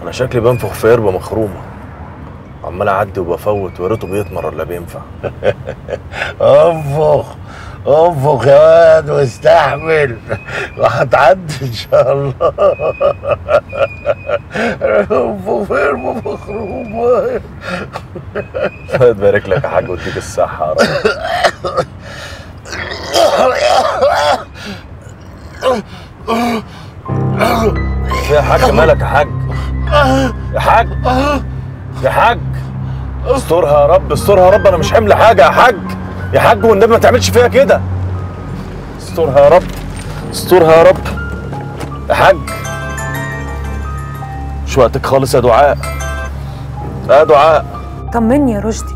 انا شكلي بنفخ في قربه مخرومه، عمال اعدي وبفوت ويا ريته بيتمر ولا بينفع. انفخ انفخ يا واد واستحمل وهتعدي ان شاء الله. انفخ في قربه مخرومه. الله يبارك لك يا حاج ويديك الصحة يا رب. يا حاج مالك يا حاج؟ يا حاج يا حاج استرها يا رب، استرها يا رب، انا مش حمل حاجة يا حاج. يا حاج والنبي ما تعملش فيها كده. استرها يا رب، استرها يا رب. يا حاج مش وقتك خالص يا دعاء، يا دعاء. طمني يا رشدي،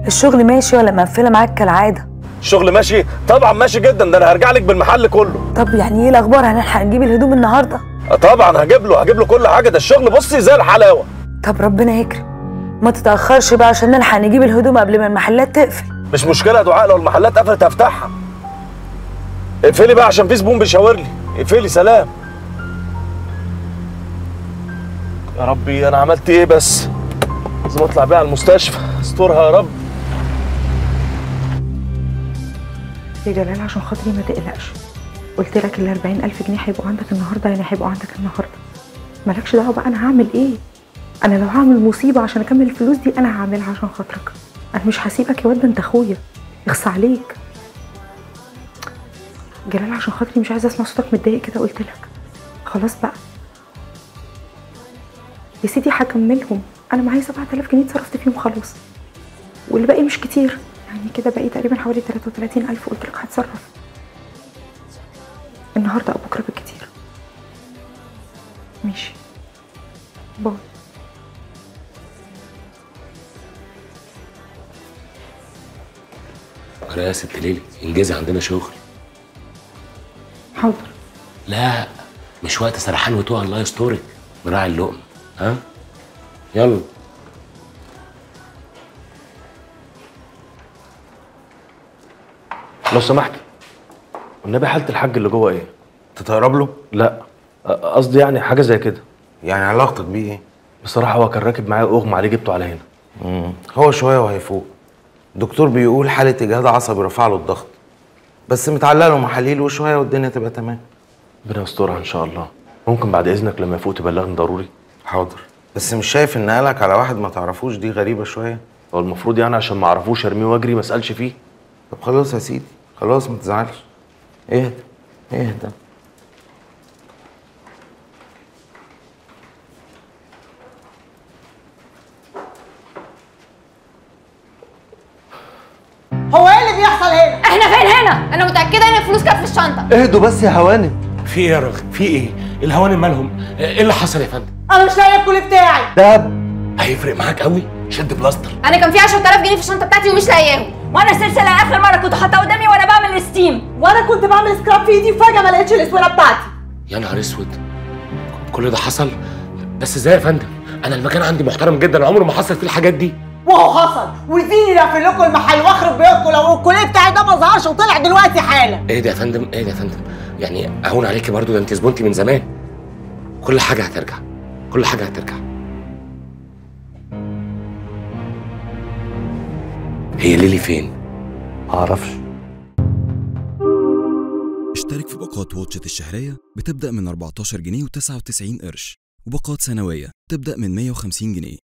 الشغل ماشي ولا مقفلة معاك كالعادة؟ الشغل ماشي طبعا، ماشي جدا، ده انا هرجع لك بالمحل كله. طب يعني ايه الاخبار؟ هنلحق نجيب الهدوم النهارده؟ طبعا هجيب له، هجيب له كل حاجة، ده الشغل بصي زي الحلاوة. طب ربنا يكرم، ما تتاخرش بقى عشان نلحق نجيب الهدوم قبل ما المحلات تقفل. مش مشكلة يا دعاء، لو المحلات قفلت هفتحها. اقفلي بقى عشان في زبون بيشاور لي. اقفلي. سلام. يا ربي انا عملت ايه بس؟ لازم اطلع بيها على المستشفى. استرها يا رب. يا جلال عشان خاطري ما تقلقش، قلت لك ال 40,000 جنيه هيبقوا عندك النهارده، يعني هيبقوا عندك النهارده. مالكش دعوه بقى انا هعمل ايه. انا لو هعمل مصيبة عشان اكمل الفلوس دي انا هعملها عشان خاطرك. انا مش هسيبك يا واد، ده انت اخويا. اخص عليك جلال، عشان خاطري مش عايزه اسمع صوتك متضايق كده. قلت لك خلاص بقى يا سيدي هكملهم، انا معايا 7000 جنيه اتصرفت فيهم خلاص، واللي باقي مش كتير يعني، كده باقي تقريبا حوالي 33,000. قلت لك هتصرف النهارده او بكره بالكتير. ماشي باي. يا ست ليلي انجزي، عندنا شغل. حاضر. لا مش وقت سرحان وتوه، الله يسترك، مراعي اللقمة. ها يلا. لو سمحت والنبي حالة الحاج اللي جوه ايه؟ تتقرب له؟ لا قصدي يعني حاجة زي كده. يعني علاقتك بيه ايه؟ بصراحة هو كان راكب معايا اغمى عليه، جبته على هنا. هو شوية وهيفوق. الدكتور بيقول حاله اجهاد عصبي رفع له الضغط، بس متعلق له محاليل وشوية والدنيا تبقى تمام. ربنا يسترها ان شاء الله. ممكن بعد اذنك لما يفوق تبلغني ضروري؟ حاضر. بس مش شايف ان قالك على واحد ما تعرفوش دي غريبة شوية؟ هو المفروض يعني عشان ما اعرفوش ارميه واجري ما اسالش فيه؟ طب خلاص يا سيدي، خلاص ما تزعلش، اهدى اهدى. هو ايه اللي بيحصل هنا؟ احنا فين هنا؟ انا متأكدة ان الفلوس كانت في الشنطة. اهدوا بس يا هوانم. في ايه يا راجل؟ في ايه؟ الهوانم مالهم؟ ايه اللي حصل يا فندم؟ انا مش لاقيه الكل بتاعي. دهب هيفرق معاك قوي؟ شد بلاستر. انا كان في 10000 جنيه في الشنطة بتاعتي ومش لاقياهم. وانا السلسلة اخر مرة كنت حاطاها قدامي وانا بعمل steam، وانا كنت بعمل scrub في ايدي وفجاة ما لقيتش الاسوره بتاعتي. يا نهار اسود، كل ده حصل؟ بس ازاي يا فندم؟ انا المكان عندي محترم جدا، عمره ما حصل فيه الحاجات دي. وهو حصل، واديني اقفل لكم المحل واخرب بيوتكم لو الكوليه بتاعي ده ما ظهرش وطلع دلوقتي حالا. ايه ده يا فندم؟ ايه ده يا فندم؟ يعني اهون عليكي برضو، ده انت زبونتي من زمان. كل حاجة هترجع، كل حاجة هترجع. هي ليلي فين؟ معرفش. اشترك في باقات واتشت الشهرية بتبدأ من 14 جنيه و99 قرش، وباقات سنوية تبدأ من 150 جنيه.